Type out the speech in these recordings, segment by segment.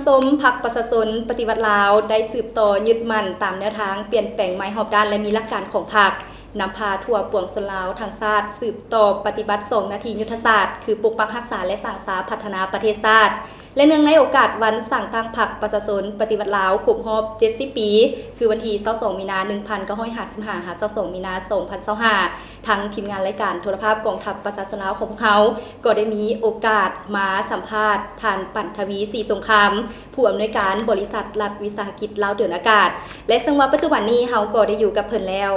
ຊົມພັກປະຊາຊົນປະຕິວັດລາວ ໄດ້ສືບຕໍ່ຍຶດໝັ້ນຕາມແນວທາງປ່ຽນແປງໃໝ່ຮອບດ້ານ ແລະ ມີຫຼັກການຂອງພັກ, ນຳພາທົ່ວປວງຊົນລາວທັງຊາດສືບຕໍ່ປະຕິບັດສອງໜ້າທີ່ຍຸດທະສາດ ຄື ປົກປັກຮັກສາ ແລະ ສ້າງສາພັດທະນາປະເທດຊາດ. ແລະ ເນື່ອງໃນໂອກາດວັນສ້າງຕັ້ງພັກປະຊາຊົນປະຕິວັດລາວຄົບຮອບເຈັດສິບປີ ຄືວັນທີຊາວສອງ ມີນາ ໜຶ່ງພັນເກົ້າຮ້ອຍຫ້າສິບຫ້າ ຫາ ຊາວສອງ ມີນາ ສອງພັນຊາວຫ້າ ທາງທີມງານລາຍການໂທລະພາບກອງທັບປະຊາຊົນລາວຂອງພວກເຮົາ ກໍໄດ້ມີໂອກາດມາສຳພາດທ່ານ ປັນທະວີ ສີສົງຄາມ ຜູ້ອຳນວຍການບໍລິສັດລັດວິສາຫະກິດລາວເດີນອາກາດ ແລະ ເຊິ່ງວ່າປັດຈຸບັນນີ້ເຮົາກໍໄດ້ຢູ່ກັບເພິ່ນແລ້ວ.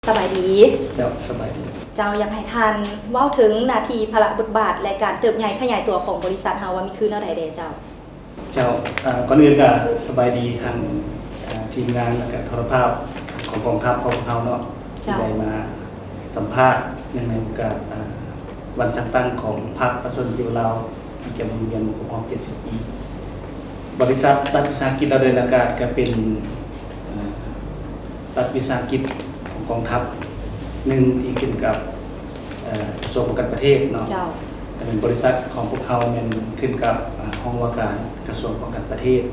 ສະບາຍດີ. ເຈົ້າ ສະບາຍດີ. ເຈົ້າ ຢາກໃຫ້ທ່ານເວົ້າເຖິງໜ້າທີ່, ພາລະ, ບົດບາດ ແລະ ການເຕີບໃຫຍ່ຂະຫຍາຍຕົວຂອງບໍລິສັດເຮົາວ່າມີຄືແນວໃດແດ່ເຈົ້າ? ເຈົ້າ ອາ ກ່ອນອື່ນກໍສະບາຍດີທາງ ອາ ທີມງານ ແລະ ກະໂທລະພາບຂອງກອງທັບຂອງເຮົາເນາະ ເຈົ້າ ທີ່ໄດ້ມາສຳພາດເນື່ອງໃນໂອກາດ ອາ ວັນສ້າງຕັ້ງຂອງພັກປະຊາຊົນປະຕິວັດລາວ ປະຈຳໂຮງຮຽນຄົບຮອບເຈັດສິບປີ. ບໍລິສັດລັດວິສາຫະກິດລາວເດີນອາກາດ ກໍເປັນ ອາ ລັດວິສາຫະກິດຂອງກອງທັບໜຶ່ງທີ່ຂຶ້ນກັບ ເອີ ກະຊວງປ້ອງກັນປະເທດເນາະ. ເຈົ້າ. ແລະ ແມ່ນບໍລິສັດຂອງພວກເຮົາແມ່ນຂຶ້ນກັບ ອາ ຫ້ອງວ່າການກະຊວງປ້ອງກັນປະເທດ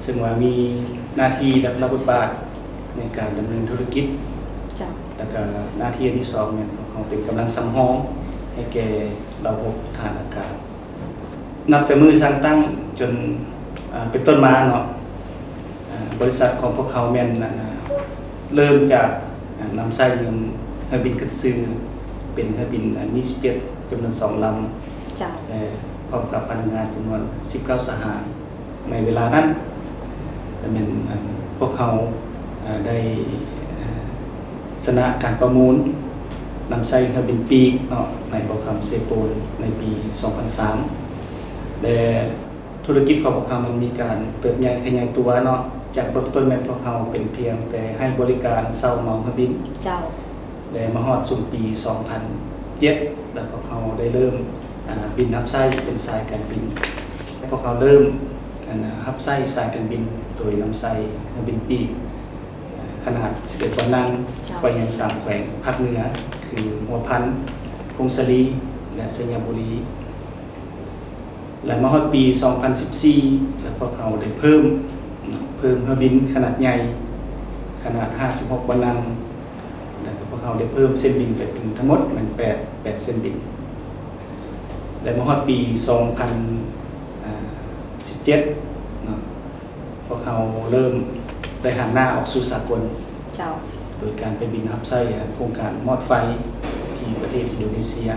ເຊິ່ງວ່າມີໜ້າທີ່ ແລະ ພາລະບົດບາດໃນການດຳເນີນທຸລະກິດ. ເຈົ້າ. ແລ້ວກະໜ້າທີ່ອັນທີສອງແມ່ນພວກເຮົາເປັນກຳລັງສຳຮອງໃຫ້ແກ່ລາວຫົກທະຫານອາກາດ. ນັບແຕ່ມື້ສ້າງຕັ້ງຈົນ ອາ ເປັນຕົ້ນມາເນາະ ອາ ບໍລິສັດຂອງພວກເຮົາແມ່ນ ອາ ເລີ່ມຈາກ ອາ ນຳໃຊ້ເຮືອ ເຮືອບິນຂຶ້ນຊື່ ເປັນເຮືອບິນ ອາ ມີສິບເຈັດ ຈຳນວນສອງລຳ ເຈົ້າ ແລະ ພ້ອມກັບພະນັກງານຈຳນວນສິບເກົ້າສະຫາຍ. ໃນເວລານັ້ນ ແມ່ນ ອັນ ພວກເຮົາ ອາ ໄດ້ ອາ ຊະນະການປະມູນນຳໃຊ້ເຮືອບິນປີກເນາະ ໃນບໍ່ຄຳເຊໂປນ ໃນປີສອງພັນສາມ ແລະ ທຸລະກິດຂອງພວກເຮົາມັນມີການເຕີບໃຫຍ່ຂະຫຍາຍຕົວເນາະ ຈາກເບື້ອງຕົ້ນແມ່ນພວກເຮົາເປັນພຽງແຕ່ໃຫ້ບໍລິການເຊົ່າເໝົາເຮືອບິນ. ເຈົ້າ. ແລະ ມາຮອດຊຸມປີສອງພັນເຈັດ ແລ້ວພວກເຮົາໄດ້ເລີ່ມ ອາ ບິນຮັບໃຊ້ເປັນສາຍການບິນ. ພວກເຮົາເລີ່ມ ອັນ ຮັບໃຊ້ສາຍການບິນໂດຍນຳໃຊ້ເຮືອບິນປີກ ອາ ຂະໜາດສິບເອັດບ່ອນນັ່ງ ເຈົ້າ ໄປຍັງສາມແຂວງພາກເໜືອ ຄື ຫົວພັນ, ຜົ້ງສາລີ ແລະ ໄຊຍະບູລີ. ແລະ ມາຮອດປີສອງພັນສິບສີ່ ແລ້ວພວກເຮົາໄດ້ເພີ່ມ ເພີ່ມເຮືອບິນຂະໜາດໃຫຍ່ ຂະໜາດຫ້າສິບຫົກບ່ອນນັ່ງ ແລ້ວພວກເຮົາໄດ້ເພີ່ມເສັ້ນບິນໄປເປັນທັງໝົດແມ່ນແປດ ແປດເສັ້ນບິນ. ແລະ ມາຮອດປີສອງພັນສິບເຈັດເນາະ ພວກເຮົາເລີ່ມໄດ້ຫັນໜ້າອອກສູ່ສາກົນ ເຈົ້າ ໂດຍການໄປບິນຮັບໃຊ້ໂຄງການມອດໄຟທີ່ປະເທດອິນໂດເນເຊຍ.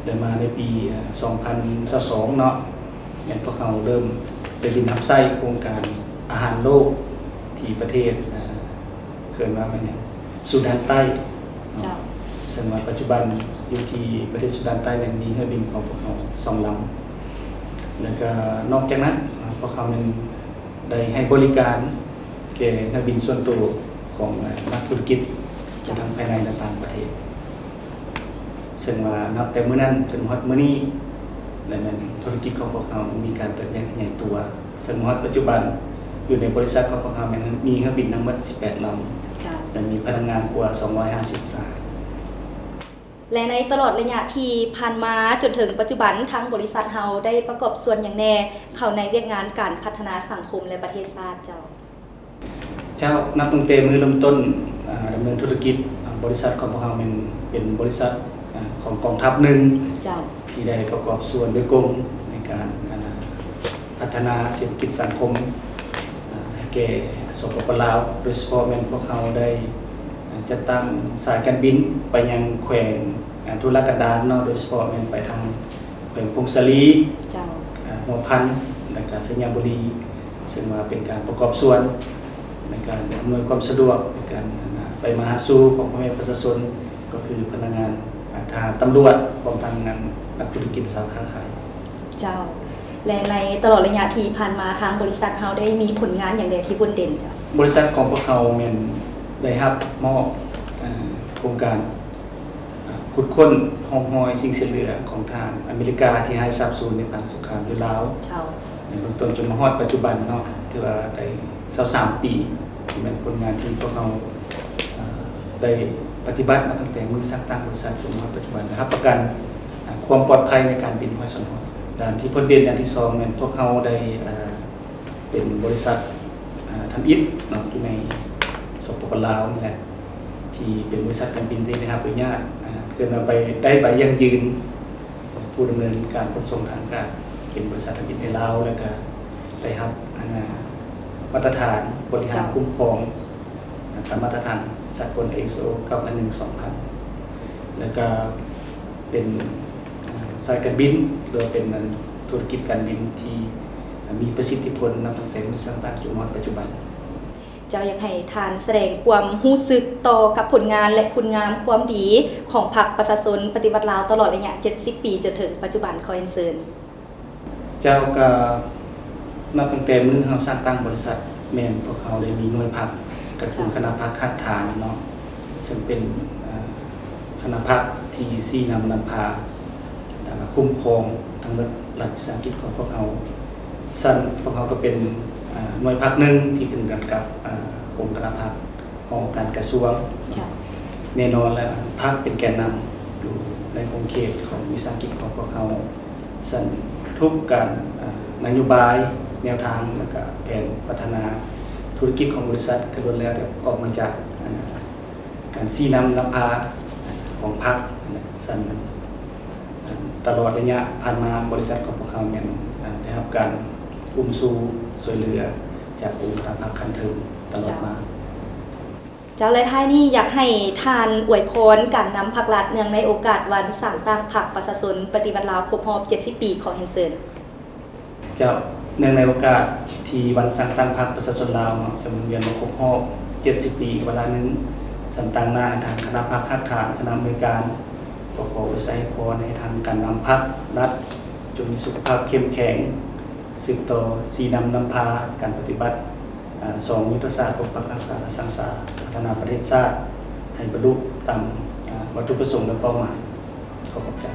ແລະ ມາໃນປີສອງພັນຊາວສອງເນາະ ແມ່ນພວກເຮົາເລີ່ມໄປບິນຮັບໃຊ້ໂຄງການອາຫານໂລກທີ່ປະເທດ ເອີ້ນວ່າແມ່ນຫຍັງ ຊູດານໃຕ້ເນາະ ເຈົ້າ ເຊິ່ງວ່າປັດຈຸບັນຢູ່ທີ່ປະເທດຊູດານໃຕ້ແມ່ນມີເຮືອບິນຂອງພວກເຮົາສອງລຳ. ແລ້ວກະນອກຈາກນັ້ນ ພວກເຮົາແມ່ນໄດ້ໃຫ້ບໍລິການແກ່ເຮືອບິນສ່ວນໂຕຂອງ ເອີ ນັກທຸລະກິດ ເຈົ້າ ທັງພາຍໃນ ແລະ ຕ່າງປະເທດ. ເຊິ່ງວ່ານັບແຕ່ມື້ນັ້ນຈົນຮອດມື້ນີ້ ແລະ ແມ່ນທຸລະກິດຂອງພວກເຮົາມີການເຕີບໃຫຍ່ຂະຫຍາຍຕົວ ເຊິ່ງຮອດປັດຈຸບັນ ຢູ່ໃນບໍລິສັດຂອງພວກເຮົາແມ່ນມີເຮືອບິນທັງໝົດສິບແປດລຳ ເຈົ້າ ແລະ ມີພະນັກງານກວ່າສອງຮ້ອຍຫ້າສິບສາຍ. ແລະ ໃນຕະຫຼອດໄລຍະທີ່ຜ່ານມາຈົນເຖິງປັດຈຸບັນ ທາງບໍລິສັດເຮົາໄດ້ປະກອບສ່ວນຫຍັງແດ່ເຂົ້າໃນວຽກງານການພັດທະນາສັງຄົມ ແລະ ປະເທດຊາດເຈົ້າ? ເຈົ້າ ນັບຕັ້ງແຕ່ມື້ເລີ່ມຕົ້ນ ອາ ດຳເນີນທຸລະກິດ ອາ ບໍລິສັດຂອງພວກເຮົາແມ່ນເປັນບໍລິສັດ ອາ ຂອງກອງທັບໜຶ່ງ ເຈົ້າ ທີ່ໄດ້ປະກອບສ່ວນໂດຍກົງໃນການ ອາ ພັດທະນາເສດຖະກິດສັງຄົມ ອາ ໃຫ້ແກ່ ສປປ ລາວ ໂດຍສະເພາະແມ່ນພວກເຮົາໄດ້ ອາ ຈັດຕັ້ງສາຍການບິນໄປຍັງແຂວງ ອາ ທຸລະກັນດານເນາະ ໂດຍສະເພາະແມ່ນໄປທາງ ແຂວງຜົ້ງສາລີ ເຈົ້າ ອາ ຫົວພັນ ແລະກະໄຊຍະບູລີ ເຊິ່ງວ່າເປັນການປະກອບສ່ວນໃນການອຳນວຍຄວາມສະດວກ ໃນການ ອັນ ໄປມາຫາສູ່ຂອງພໍ່ແມ່ປະຊາຊົນ ກໍຄືພະນັກງານ ອາ ທະຫານ ຕຳຫຼວດ ພ້ອມທັງ ອັນ ນັກທຸລະກິດ ຊາວຄ້າຂາຍ. ເຈົ້າ ແລະ ໃນຕະຫຼອດໄລຍະທີ່ຜ່ານມາ ທາງບໍລິສັດເຮົາໄດ້ມີຜົນງານຫຍັງແດ່ທີ່ໂດດເດັ່ນເຈົ້າ? ບໍລິສັດຂອງພວກເຮົາແມ່ນໄດ້ຮັບມອບ ເອີ ໂຄງການ ອາ ຂຸດຄົ້ນຮ່ອງຮອຍສິ່ງເສດເຫຼືອຂອງທະຫານອາເມລິກາທີ່ຫາຍສາບສູນໃນປາງສົງຄາມຢູ່ລາວ ເຈົ້າ ໃນເບື້ອງຕົ້ນຈົນມາຮອດປັດຈຸບັນເນາະ ຖືວ່າໄດ້ຊາວສາມປີ ແມ່ນຜົນງານທີ່ພວກເຮົາ ອາ ໄດ້ປະຕິບັດມາຕັ້ງແຕ່ມື້ສ້າງຕັ້ງບໍລິສັດຈົນມາຮອດປັດຈຸບັນ ແລະ ຮັບປະກັນ ອາ ຄວາມປອດໄພໃນການບິນຮ້ອຍສ່ວນຮ້ອຍ. ດ້ານທີ່ໂດດເດັ່ນອັນທີສອງແມ່ນພວກເຮົາໄດ້ ເອີ່ ເປັນບໍລິສັດ ເອີ່ ທຳອິດເນາະ ຢູ່ໃນ ສປປ ລາວ ນີ້ແຫຼະ ທີ່ເປັນບໍລິສັດການບິນທີ່ໄດ້ຮັບອະນຸຍາດ ເອີ່ ເອີ້ນວ່າໄປ ໄດ້ໃບຢັ້ງຢືນຜູ້ດຳເນີນການຂົນສົ່ງທາງອາກາດ ເປັນບໍລິສັດທຳອິດໃນລາວ ແລ້ວກະໄດ້ຮັບ ອັນນ່າ ມາດຕະຖານບໍລິຫານ ເຈົ້າ ຄຸ້ມຄອງ ຕາມມາດຕະຖານສາກົນ ໄອເອສໂອ ເກົ້າພັນໜຶ່ງ ສອງພັນ ແລ້ວກະເປັນ ເອີ່ ສາຍການບິນ ຫຼືວ່າເປັນ ອັນ ທຸລະກິດການບິນທີ່ ເອີ່ ມີປະສິດທິຜົນ ນັບຕັ້ງແຕ່ມື້ສ້າງຕັ້ງຈົນມາຮອດປັດຈຸບັນ. ເຈົ້າ ຢາກໃຫ້ທ່ານສະແດງຄວາມຮູ້ສຶກຕໍ່ກັບຜົນງານ ແລະ ຄຸນງາມຄວາມດີຂອງພັກປະຊາຊົນປະຕິວັດລາວ ຕະຫຼອດໄລຍະເຈັດສິບປີຈົນເຖິງປັດຈຸບັນ ຂໍຮຽນເຊີນ. ເຈົ້າ ກະນັບຕັ້ງແຕ່ມື້ເຮົາສ້າງຕັ້ງບໍລິສັດ ແມ່ນພວກເຮົາໄດ້ມີໜ່ວຍພັກ ກະຄື ເຈົ້າ ຄະນະພັກຮາກຖານເນາະ ເຊິ່ງເປັນ ເອີ່ ຄະນະພັກທີ່ຊີ້ນຳນຳພາ ແລ້ວກະຄຸ້ມຄອງທັງໝົດລັດວິສາຫະກິດຂອງພວກເຮົາ. ຊັ້ນພວກເຮົາກະເປັນ ເອີ່ ໜ່ວຍພັກໜຶ່ງທີ່ຂຶ້ນກັນກັບ ເອີ່ ອົງຄະນະພັກ ຂອງການກະຊວງ. ເຈົ້າ. ແນ່ນອນແລ້ວ ພັກເປັນແກນນຳຢູ່ໃນຂົງເຂດຂອງວິສາຫະກິດຂອງພວກເຮົາ. ຊັ້ນທຸກການ ເອີ່ ນະໂຍບາຍ ແນວທາງ ແລ້ວກະແຜນພັດທະນາທຸລະກິດຂອງບໍລິສັດ ກະລ້ວນແລ້ວແຕ່ອອກມາຈາກ ອັນ ການຊີ້ນຳນຳພາຂອງພັກ. ຊັ້ນ ອັນ ຕະຫຼອດໄລຍະຜ່ານມາ ບໍລິສັດຂອງພວກເຮົາແມ່ນ ອັນ ໄດ້ຮັບການອຸ້ມຊູຊ່ວຍເຫຼືອຈາກອົງຄະນະພັກຂັ້ນເທິງຕະຫຼອດມາ. ເຈົ້າ. ເຈົ້າ ແລະ ທ້າຍນີ້ຢາກໃຫ້ທ່ານອວຍພອນການນຳພັກລັດ ເນື່ອງໃນໂອກາດວັນສ້າງຕັ້ງພັກປະຊາຊົນປະຕິວັດລາວຄົບຮອບເຈັດສິບປີ ຂໍຮຽນເຊີນ. ເຈົ້າ ເນື່ອງໃນໂອກາດທີ່ວັນສ້າງຕັ້ງພັກປະຊາຊົນລາວເນາະ ຈະໝູນວຽນມາຄົບຮອບເຈັດສິບປີ ວາລະໜຶ່ງ ຊັ້ນຕາງໜ້າໃຫ້ທາງຄະນະພັກຮາກຖານ ຄະນະອຳນວຍການ ກໍຂໍອວຍໄຊໃຫ້ພອນໃຫ້ທາງການນຳພັກລັດ ຈົ່ງມີສຸຂະພາບເຂັ້ມແຂງ ສືບຕໍ່ຊີ້ນຳນຳພາການປະຕິບັດ ອາ ສອງຍຸດທະສາດປົກປັກຮັກສາ ແລະ ສ້າງສາພັດທະນາປະເທດຊາດ ໃຫ້ບັນລຸຕາມ ອາ ວັດຖຸປະສົງ ແລະ ເປົ້າໝາຍ. ຂໍຂອບໃຈ.